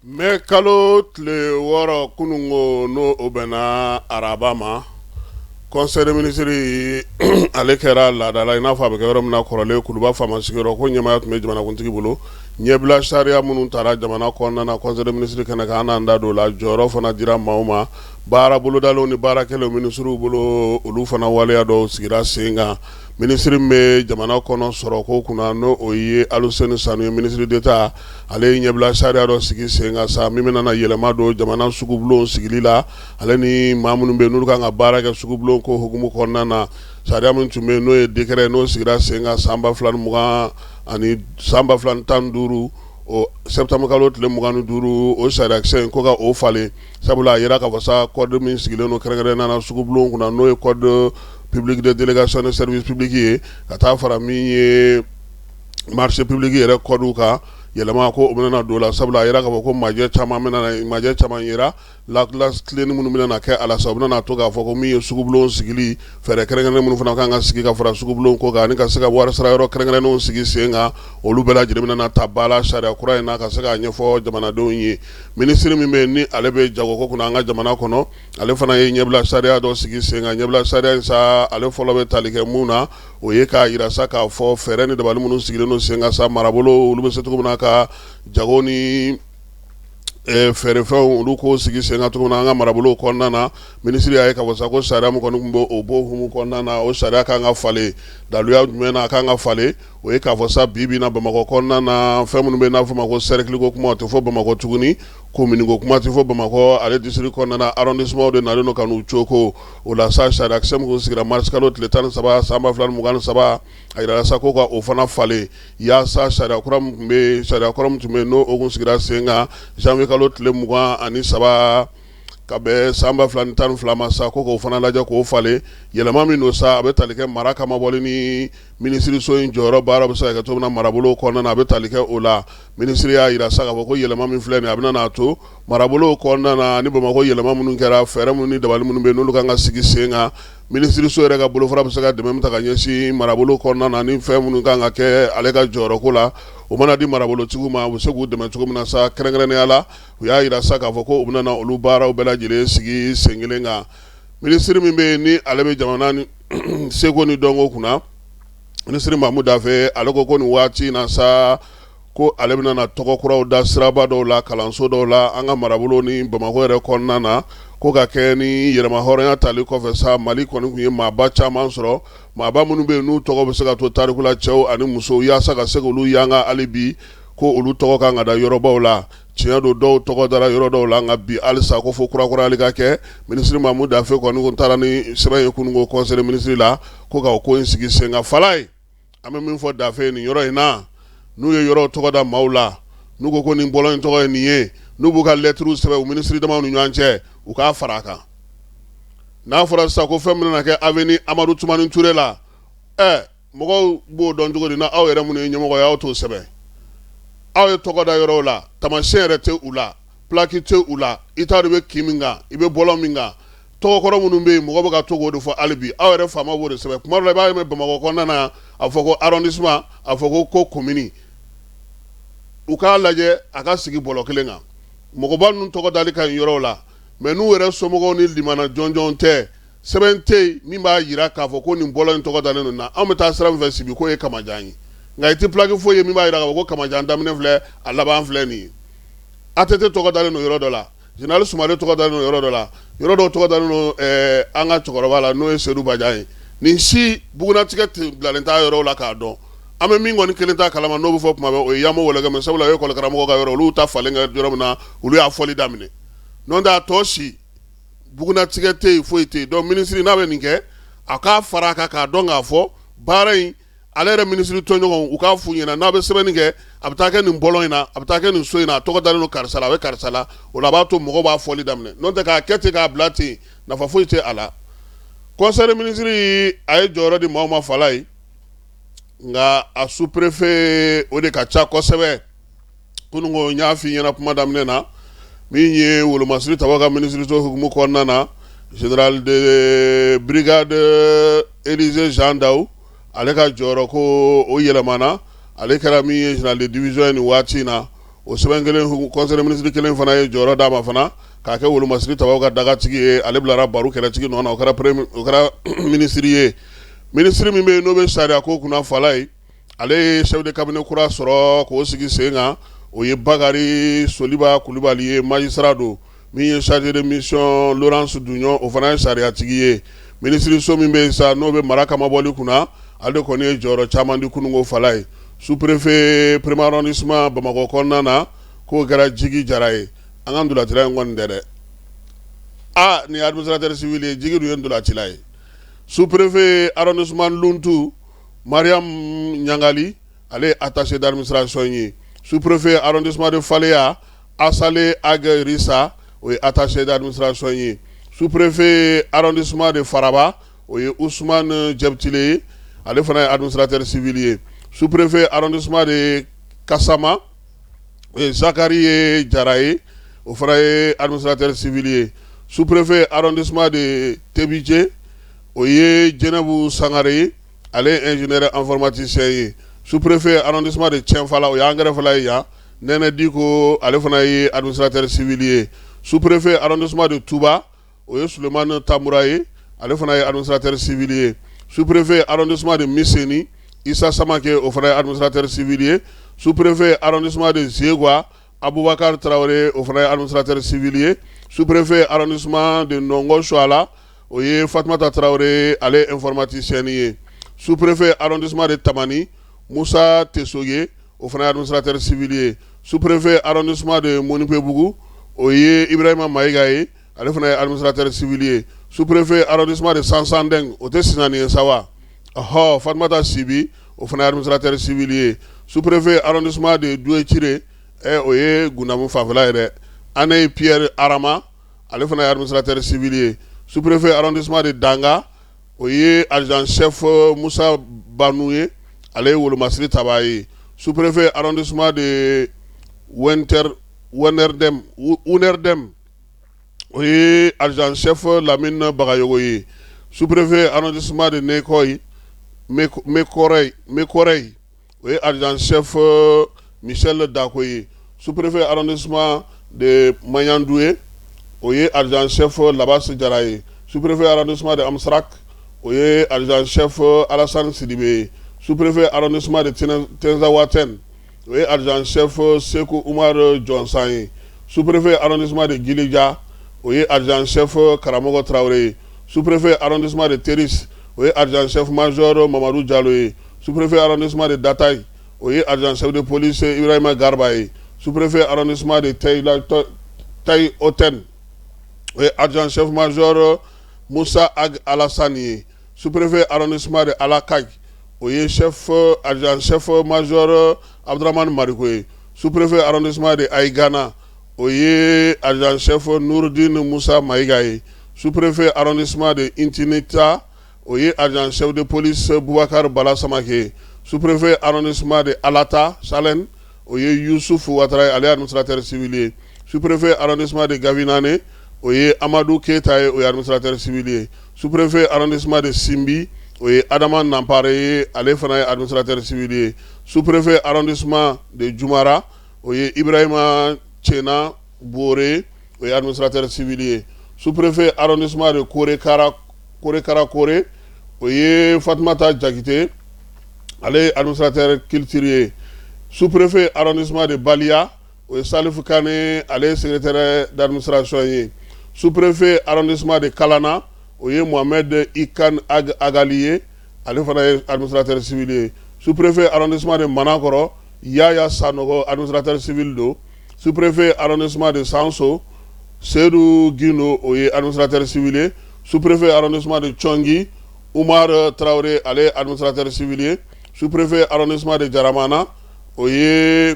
Mɛ kalo tile 6 kununko, n'o o bɛnna araba ma, conseil des ministres ale kɛra laada la i n'a fɔ a bɛ kɛ yɔrɔ min na kɔrɔlen, Kuluba faama sigiyɔrɔ. Ko ɲɛmaaya tun bɛ jamanakuntigi bolo. Ɲɛbila sariya minnu taara jamana kɔnɔna na conseil des ministres kɛnɛ kan, an n'an da don o la. Jɔyɔrɔ fana dira maaw ma, baara bolodalenw ni baara kɛlenw minisiriw bolo, olu fana waleya dɔw sigira sen kan. Minisiri min bɛ jamana kɔnɔ sɔrɔko kunna, n'o o ye Aluseni Sanu ye, ministre d'État, ale ye ɲɛbila sariya dɔ sigi sen kan sa, min bɛna yɛlɛma don jamana sugubulon sigili la, ale ni maa minnu bɛ n'olu kan ka baara kɛ sugubulon ko hukumu kɔnɔna na. Sariya min tun bɛ yen, n'o ye décret, n'o sigira sen kan san 2020 ani san 2015, o septembre kalo tile 25, o sariyakisɛ in ko ka o falen, sabula a yira k'a fɔ sa, code min sigilen don kɛrɛnkɛrɛnnenya na sugubulon kunna, n'o ye code public de délégation de service public ye, ka taa fara min ye marché public yɛrɛ code kan, yɛlɛma ko o bɛna don la, sabula a yira k'a fɔ ko majɛ caman bɛna, majɛ caman yera tilenni minnu bɛna kɛ a la sa, u bɛna to k'a fɔ ko min ye sugubulon sigili fɛɛrɛ kɛrɛnkɛrɛnnen minnu fana kan ka sigi ka fara sugubulon ko kan, ani ka se ka wari sara yɔrɔ kɛrɛnkɛrɛnnenw sigi sen kan, olu bɛɛ lajɛlen bɛna ta ba la sariya kura in na, ka se k'a ɲɛfɔ jamanadenw ye. Minisiri min bɛ yen ni ale bɛ jagoko kunna an ka jamana kɔnɔ, ale fana ye ɲɛbila sariya dɔ sigi sen kan. Ɲɛbila sariya in sa, ale fɔlɔ bɛ tali kɛ mun na? O ye k'a jira sa k'a fɔ fɛɛrɛ ni dabali minnu sigilen don sen kan sa, marabolo olu bɛ se cogo min na ka jago ni feerefɛnw olu ko sigi sen kan cogo min na an ka marabolo kɔnɔna na. Minisiri y'a ye k'a fɔ sa ko sariya min kɔni tun bɛ o b'o hukumu kɔnɔna na, o sariya kan ka falen. Daluya jumɛn na a kan ka falen? O ye k'a fɔ sa, bi bi na, Bamakɔ kɔnɔna na, fɛn minnu bɛ n'a fɔ ma ko cercle ko kuma, o tɛ fɔ Bamakɔ tuguni, commune ko kuma tɛ fɔ Bamakɔ ale district kɔnɔna na. Arrondissement de nalen don ka n'u coko. O la sa, sariyakisɛ min sigira mars kalo tile 13 san 2023, a yirala sa ko ka o fana falen, yaasa sariya kura min tun bɛ, sariya kɔrɔ min tun bɛ yen, n'o o kun sigira sen kan janvier kalo tile 23 ka bɛn san 2012 ma sa, ko k'o fana lajɛ k'o falen. Yɛlɛma min don sa, a bɛ tali kɛ mara kamabɔli ni minisiriso in jɔyɔrɔ baara bɛ se ka kɛ cogo min na marabolo kɔnɔna na, a bɛ tali kɛ o la. Minisiri y'a jira sa k'a fɔ ko yɛlɛma min filɛ nin ye, a bɛna n'a to marabolo kɔnɔna na ni Bamakɔ yɛlɛma minnu kɛra, fɛɛrɛ minnu ni dabali minnu bɛ yen n'olu kan ka sigi sen kan, minisiriso yɛrɛ ka bolofara bɛ se ka dɛmɛ min ta ka ɲɛsin marabolo kɔnɔna na, ni fɛn minnu kan ka kɛ ale ka jɔyɔrɔko la, o mana di marabolotigiw ma, u bɛ se k'u dɛmɛ cogo min na sa. Kɛrɛnkɛrɛnnenya la, u y'a jira sa k'a fɔ ko u bɛna olu baaraw bɛɛ lajɛlen sigi sen kelen kan. Minisiri min bɛ yen ni ale bɛ jamana ni seko ni dɔnko kunna, minisiri Mamu Dafe, ale ko ko nin waati in na sa, ko ale bɛna na tɔgɔ kuraw da siraba dɔw la, kalanso dɔw la an ka marabolo ni Bamakɔ yɛrɛ kɔnɔna na, ko ka kɛ ni yɛrɛmahɔrɔnya tali kɔfɛ sa, Mali kɔni tun ye maaba caman sɔrɔ, maaba minnu bɛ yen n'u tɔgɔ bɛ se ka to tariku la, cɛw ani musow, yaasa ka se k'olu yanga hali bi, ko olu tɔgɔ kan ka da yɔrɔbaw la. Tiɲɛ don, dɔw tɔgɔ dara yɔrɔ dɔw la, nka bi halisa ko fo kurakurayali ka kɛ. Minisiri Mamu Dafe kɔni ko taara ni sɛbɛn ye kununko conseil des ministres la, ko ka o ko in sigi sen kan. Fala ye, an bɛ min fɔ Dafe ye nin yɔrɔ in na, n'u ye yɔrɔw tɔgɔ da maaw la, n'u ko ko nin bɔlɔn in tɔgɔ ye nin ye, n'u b'u ka lɛtiriw sɛbɛn u minisiri damaw ni ɲɔgɔn cɛ, u k'a fara a kan. N'a fɔra sisan ko fɛn min bɛna kɛ avenue Amadu Tumani Ture la, ɛ mɔgɔw b'o dɔn cogo di na aw yɛrɛ minnu ye ɲɛmɔgɔ ye, aw t'o sɛbɛn? Aw ye tɔgɔ da yɔrɔw la, taamasiyɛn yɛrɛ tɛ u la, plaque tɛ u la, i t'a dɔn i bɛ kin min kan, i bɛ bɔlɔn min kan. Tɔgɔkɔrɔ minnu bɛ yen, mɔgɔ bɛ ka to k'o de fɔ hali bi, aw yɛrɛ faama b'o de sɛbɛn. Tuma dɔ la, i b'a ye Bamakɔ kɔnɔna na, a fɔ ko arrondissement, a fɔ ko commune. U k'a lajɛ a ka sigi bɔlɔ kelen kan. Mɔgɔba ninnu tɔgɔ dali ka ɲi yɔrɔw la, mais n'u yɛrɛ somɔgɔw ni limana jɔnjɔn tɛ, sɛbɛn tɛ yen min b'a jira k'a fɔ ko nin bɔlɔn in tɔgɔ dalen don na. Anw bɛ taa sira min fɛ Sibi, k'o ye Kamajan ye, nka i tɛ plaque foyi ye min b'a jira k'a fɔ ko Kamajan daminɛ filɛ, a laban filɛ nin ye. ATT tɔgɔ dalen don yɔrɔ dɔ la, général Sumare tɔgɔ dalen don yɔrɔ dɔ la, yɔrɔ dɔw tɔgɔ dalen don an ka cɛkɔrɔba la, n'o ye Sedu Bajan ye. Nin si bugunatigɛ tɛ bilalen t'a yɔrɔw la k'a dɔn. An bɛ min kɔni kelen ta kalama, n'o bɛ fɔ tuma bɛɛ, o ye Yamo Wɔlɔgɛmɛ, sabula o ye école karamɔgɔ ka yɔrɔ, olu ta falen kɛ yɔrɔ min na, olu y'a fɔli daminɛ. N'o tɛ, a tɔ si bugunatigɛ tɛ yen, foyi tɛ yen. Donc minisiri n'a bɛ nin kɛ, a k'a fara a kan k'a dɔn k'a fɔ baara in, ale yɛrɛ minisiri tɔɲɔgɔnw, u k'a f'u ɲɛna, n'a bɛ sɛbɛnni kɛ, a bɛ taa kɛ nin bɔlɔn in na, a bɛ taa kɛ nin so in na, a tɔgɔ dalen don karisa la, a bɛ karisa la. O la, a b'a to mɔgɔw b'a fɔli daminɛ. N'o tɛ, k'a kɛ ten k'a bila ten, nafa foyi tɛ a la. Conseil des ministres a ye jɔyɔrɔ di maaw ma, fala ye, nka a sous-préfet o de ka ca kosɛbɛ. Kununko n y'a f'i ɲɛna kuma daminɛ na, min ye wolomasiri taba ka minisiriso hukumu kɔnɔna na, général de brigade Élisée Jean Daou, ale ka jɔyɔrɔ ko o yɛlɛmana, ale kɛra min ye général de division ye nin waati in na. O sɛbɛn kelen, conseil des ministres kelen fana ye jɔyɔrɔ d'a ma fana k'a kɛ wolomasiri tabaw ka dagatigi ye. Ale bilara Baru kɛlɛtigi nɔ na, o kɛra minisiri ye. Minisiri min bɛ yen n'o bɛ sariya ko kunna, Falaye, ale ye chef de cabinet kura sɔrɔ k'o sigi sen kan. O ye Bakari Soliba Kulubali ye, magistrat don. Min ye chargé de mission Laurence Duɲɔ, o fana ye sariyatigi ye. Minisiriso min bɛ yen sa, n'o bɛ mara kamabɔli kunna, ale de kɔni ye jɔyɔrɔ caman di kununko Falaye. Sous-préfet premier arrondissement Bamakɔ kɔnɔna na, k'o kɛra Jigi Jara ye. An ka ntolacila in kɔni tɛ dɛ. Aa, nin ye administrateur civil ye, Jigi dun ye ntolacila ye. Sous-préfet arrondissement Luntu, Mariam Ɲangali, ale ye attaché d'administration ye. Sous-préfet arrondissement de Faleya, Asale Ag Rissa, o ye attaché d'administration ye. Sous-préfet arrondissement de Faraba, o ye Ousmane Jɛbitile ye, ale fana ye administrateur civil ye. Sous-préfet arrondissement de Kasama, o ye Zakari ye Jara ye, o fana ye administrateur civil ye. Sous-préfet arrondissement de Tebije, o ye Jɛnɛbu Sangare ye, ale ye ingénieur informaticien ye. Sous-préfet arrondissement de Tienfala, o y'an kɛrɛfɛla ye yan, Nɛnɛ Diko, ale fana ye administrateur civil ye. Sous-préfet arrondissement de Touba, o ye Sulemani Tamura ye, ale fana ye administrateur civil ye. Sous-préfet arrondissement de Miseni, Isa Samake, o fana ye administrateur civil ye. Sous-préfet arrondissement de Zegwa, Abubakar Tarawele, o fana ye administrateur civil ye. Sous-préfet arrondissement de Nɔngɔ Suala, o ye Fatumata Tarawele, ale ye informaticien ye. Sous-préfet arrondissement de Tamani, Musa Tesoge, o fana ye administrateur civil ye. Sous-préfet arrondissement de Monipebugu, o ye Ibrahima Mayiga ye, ale fana ye administrateur civil ye. Sous-préfet arrondissement de Sansandeng, o tɛ Sinani ye sa wa? Ɔhɔ, Fatumata Sibi, o fana ye administrateur civil ye. Sous-préfet arrondissement de Douétire, o ye Gundamu fanfɛla ye dɛ, Ane Pierre Arama, ale fana ye administrateur civil ye. Sous-préfet arrondissement de Danga, o ye adjudant chef Musa Banu ye, ale ye wolomasiri tabaa ye. Sous-préfet arrondissement de Wɛnɛrdɛm, Unɛrdɛm, o ye adjudant chef Lamine Bagayogo ye. Sous-préfet arrondissement de Nekoyi Mekɔrɛyi, o ye adjudant chef Michel Dako ye. Sous-préfet arrondissement de Maɲanduye, o ye adjudant chef Labasi Jara ye. Sous-préfet arrondissement de Amsarak, o ye adjudant chef Alassane Sidibe ye. Sous-préfet arrondissement de Tinzawatène, o ye adjudant chef Seku Umar Jɔnsan ye. Sous-préfet arrondissement de Gilija, o ye adjudant chef Karamɔgɔ Tarawele ye. Sous-préfet arrondissement de Teris, o ye adjudant chef major Mamadu Jalo ye. Sous-préfet arrondissement de Datayi, o ye adjudant chef de police Ibrahima Garba ye. Sous-préfet arrondissement de Tayi Otɛn, o ye adjudant chef major Musa Ag Alassane ye. Sous-préfet arrondissement de Alakaji, o ye chef adjudant chef major Abdramane Mariko ye. Sous-préfet arrondissement de Ayigana, o ye adjudant chef Nourdine Musa Mayiga ye. Sous-préfet arrondissement de Intinita, o ye adjudant chef de police Boubacar Bala Samake ye. Sous-préfet arrondissement de Alata Salène, o ye Youssouf Ouattara ye, ale ye administrateur civil ye. Sous-préfet arrondissement de Gavinane, o ye Amadou Keita ye, o ye administrateur civil ye. Sous-préfet arrondissement de Simbi, o ye Adama Nampare ye, ale fana ye administrateur civil ye. Sous-préfet arrondissement de Jumara, o ye Ibrahima Tiena Bore, o ye administrateur civil ye. Sous-préfet arrondissement de Korekara Kore, o ye Fatumata Jakite, ale ye administrateur culture ye. Sous-préfet arrondissement de Baliya, o ye Salif Kane, ale ye secrétaire d'administration ye. Sous-préfet arrondissement de Kalana, o ye Mohamed Ikan Ag Agali ye, ale fana ye administrateur civil ye. Sous-préfet arrondissement de Manakɔrɔ, Yaya Sanogo, administrateur civil don. Sous-préfet arrondissement de Sanso, Seydou Guindo, o ye administrateur civil ye. Sous-préfet arrondissement de Tchongi, Umar Traoré, ale ye administrateur civil ye. Sous-préfet arrondissement de Jaramana, o ye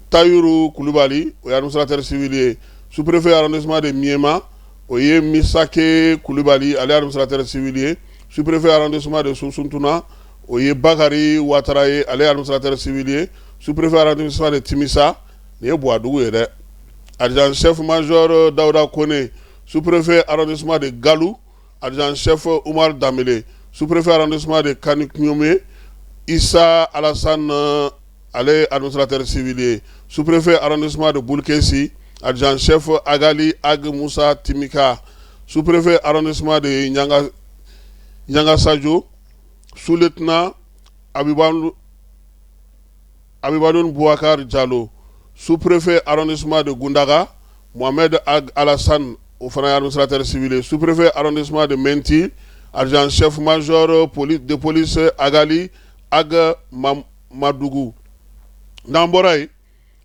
Tayuru Kulubali, o ye administrateur civil ye. Sous-préfet arrondissement de Miema, o ye Misake Kulubali, ale ye administrateur civil ye. Sous-préfet arrondissement de Sunsuntuna, o ye Bakari Watara ye, ale ye administrateur civil ye. Sous-préfet arrondissement de Timisa, nin ye Buwadugu ye dɛ, adjudant chef major Dawuda Kone. Sous-préfet arrondissement de Galu, adjudant chef Umar Dambele. Sous-préfet arrondissement de Kanikuɲɔmɛ, Isa Alassane ale ye administrateur civil ye. Sous-préfet arrondissement de Boulkessi, adjoint chef Agali Ag Musa Timika, sous-préfet arrondissement de Ɲangasajo, sous-lieutenant Abibadoun Boubacar Diallo, sous-préfet arrondissement de Goundaga, Mohamed Ag Alassane, o fana ye administrateur civil ye. Sous-préfet arrondissement de Menti, adjoint chef major de police Agali Ag Madougou. N'an bɔra yen,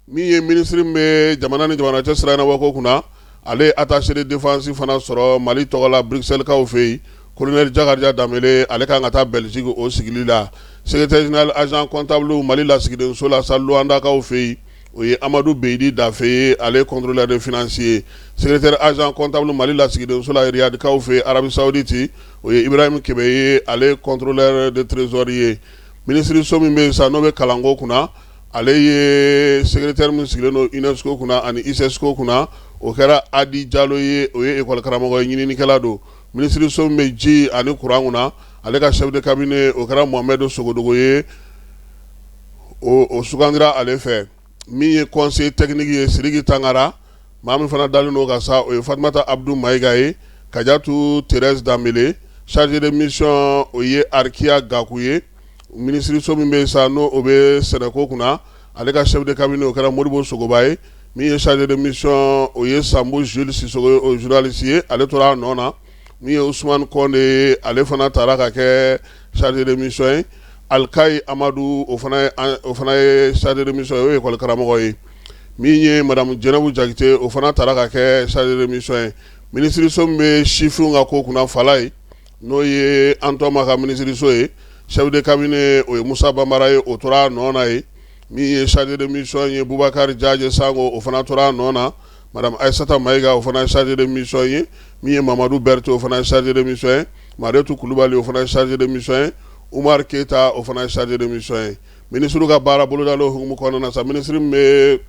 min ye minisiri min bɛ jamana ni jamana cɛ sira ɲɛnabɔko kunna, ale ye attaché de défense fana sɔrɔ Mali tɔgɔ la Bruxelles-kaw fɛ yen, colonel Jakarija Danbele, ale kan ka taa Belgique o sigili la. Secrétaire général agent comptable Mali lasigidenso la sa Luandakaw fɛ yen, o ye Amadu Beyidi Dafe ye, ale contrôleur de finance ye. Secrétaire agent comptable Mali lasigidenso la Riyadikaw fɛ yen, Arabie Saoudite, o ye Ibrahim Kebe ye, ale contrôleur de trésor ye. Minisiriso min bɛ yen sa n'o bɛ kalanko kunna, ale ye secrétaire min sigilen don UNESCO kunna ani ISESCO kunna, o kɛra Adi Jalo ye, o ye école karamɔgɔ ye, ɲininikɛla don. Minisiriso min bɛ ji ani kuran kunna, ale ka chef de cabinet, o kɛra Mohamed Sogodogo ye, o sugandira ale fɛ. Min ye conseiller technique ye, Sidiki Tangara. Maa min fana dalen don ka sa, o ye Fatumata Abdou Mayiga ye. Kajatu Thérèse Danbele, chargé de mission, o ye Arikiya Gaku ye. Minisiriso min bɛ yen sa n'o o bɛ sɛnɛko kunna, ale ka chef de cabinet, o kɛra Modibo Sogoba ye. Min ye chargé de mission, o ye Sanbu Jules Sisoko ye, o ye journaliste ye, ale tora a nɔ na. Min ye Ousmane Kɔnde ye, ale fana taara ka kɛ chargé de mission ye. Alikayi Amadu, o fana ye chargé de mission ye, o ye école karamɔgɔ ye. Min ye madame Jɛnɛbu Jakite, o fana taara ka kɛ chargé de mission ye. Minisiriso min bɛ sifinw ka ko kunna, Falaye, n'o ye an tɔma ka minisiriso ye, chef de cabinet, o ye Musa Banbara ye, o tora a nɔ na ye. Min ye chargé de mission ye, Bubakari Jaje Sango, o fana tora a nɔ na. Madame Aïssata Mayiga, o fana ye chargé de mission ye. Min ye Mamadu Berete, o fana ye chargé de mission ye. Maretu Kulubali, o fana ye chargé de mission ye. Umar Keyita, o fana ye chargé de mission ye. Minisiriw ka baara bolodalen hukumu kɔnɔna na sa, minisiri min bɛ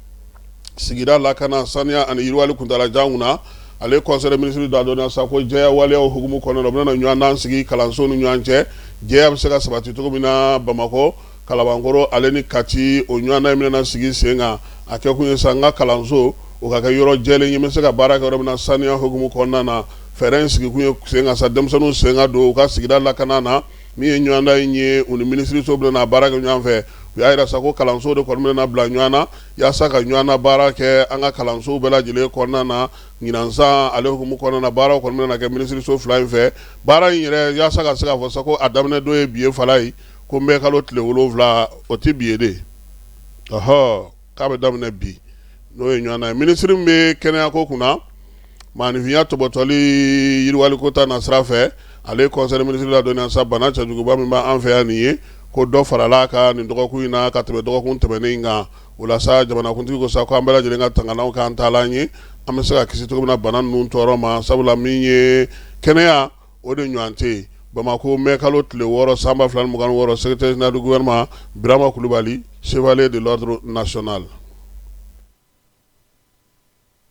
sigida lakana, saniya ani yiriwali kuntaalajan kunna, ale conseil des ministres da dɔnniya sa ko jɛya waleyaw hukumu kɔnɔna na, u bɛna ɲɔgɔndan sigi kalanso ni ɲɔgɔn cɛ, jɛya bɛ se ka sabati cogo min na Bamakɔ, Kalabankɔrɔ ale ni Kati. O ɲɔgɔndan in bɛna sigi sen kan. A kɛ kun ye sa n ka kalanso o ka kɛ yɔrɔ jɛlen ye, n bɛ se ka baara kɛ yɔrɔ min na saniya hukumu kɔnɔna na. Fɛɛrɛ in sigikun ye sen kan sa, denmisɛnninw sen ka don u ka sigida lakana na. Min ye ɲɔgɔndan in ye, u ni minisiriso bɛna baara kɛ ɲɔgɔn fɛ. U y'a jira sa ko kalanso de kɔni bɛna bila ɲɔgɔn na yaasa ka ɲɔgɔnna baara kɛ an ka kalansow bɛɛ lajɛlen kɔnɔna na ɲinan san. Ale hukumu kɔnɔna na, baaraw kɔni bɛna kɛ minisiriso fila in fɛ. Baara in yɛrɛ, yaasa ka se k'a fɔ sa ko a daminɛ don ye bi ye, Falaye, ko mai kalo tile 7, o tɛ bi ye de, ɔhɔ, k'a bɛ daminɛ bi, n'o ye ɲɔgɔndan ye. Minisiri min bɛ kɛnɛyako kunna, maaninfinya tɔbɔtɔli, yiriwaliko ta na sira fɛ, ale conseil des ministres ladɔnniya sa bana cɛjuguba min b'an fɛ yan nin ye, ko dɔ farala a kan nin dɔgɔkun in na ka tɛmɛ dɔgɔkun tɛmɛnen in kan. O la sa, jamanakuntigi ko sa ko an bɛɛ lajɛlen ka tangalanw k'an taalan ye, an bɛ se ka kisi cogo min na bana ninnu tɔɔrɔ ma, sabula min ye kɛnɛya, o de ɲɔgɔn tɛ yen. Bamakɔ, mai kalo tile 6 san 2026, secrétaire général du gouvernement, Birama Kulubali, chevalier de l'ordre national.